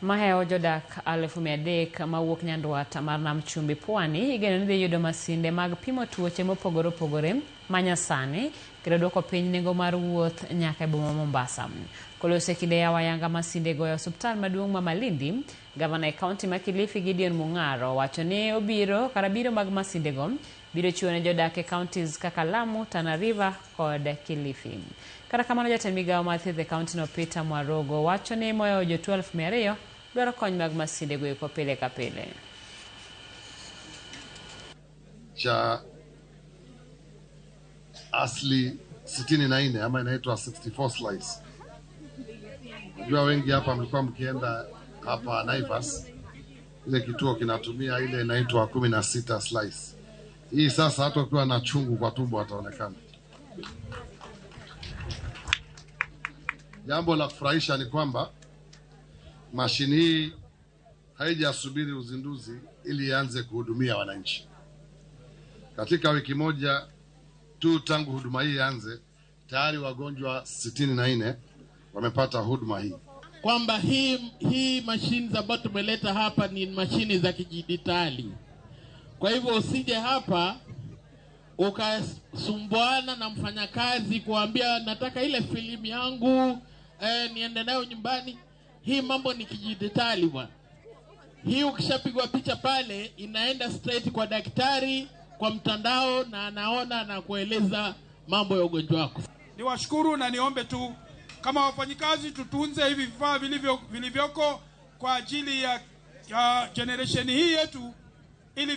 Mahewo jodak 300,000 mawuok nyandwat mar Nam Chumbi Pwani igeno ni dhi yudo masinde mag pimo tuoche mopogore opogore manyasani kendo duoko piny nengo mar wuoth nyaka e boma Mombasa. Koloso e kinde yawo ayanga masinde go e osuptal maduong' ma Malindi, gavana e kaunti ma Kilifi Gideon Mung'aro wacho ni obiro kar abiro mag masinde go biro chiwo ne jodak e counties kaka Lamu, Tana River kod Kilifi. Kata kamano jatend migawo mar thieth e kaunti no Peter Mwarogo wacho ni mohewo jotuo 200,000 dwaro kony mag masinde go eko pile ka pile. Cha asli 64 ama inaitwa 64 slice. Najua wengi hapa mlikuwa mkienda hapa Naivas, ile kituo kinatumia ile inaitwa 16 slice. Hii sasa hata ukiwa na chungu kwa tumbo ataonekana. Jambo la kufurahisha ni kwamba mashini hii haijasubiri uzinduzi ili ianze kuhudumia wananchi. Katika wiki moja tu tangu huduma hii ianze, tayari wagonjwa 64 wamepata huduma hii. Kwamba hii mashini ambayo tumeleta hapa ni mashini za kidijitali. Kwa hivyo usije hapa ukasumbuana na mfanyakazi kuambia nataka ile filimu yangu niende nayo nyumbani. Hii mambo ni kidijitali bwana. Hii ukishapigwa picha pale inaenda straight kwa daktari kwa mtandao na anaona na kueleza mambo ya ugonjwa wako. Niwashukuru na niombe tu kama wafanyikazi tutunze hivi vifaa vilivyoko kwa ajili ya generation hii yetu ili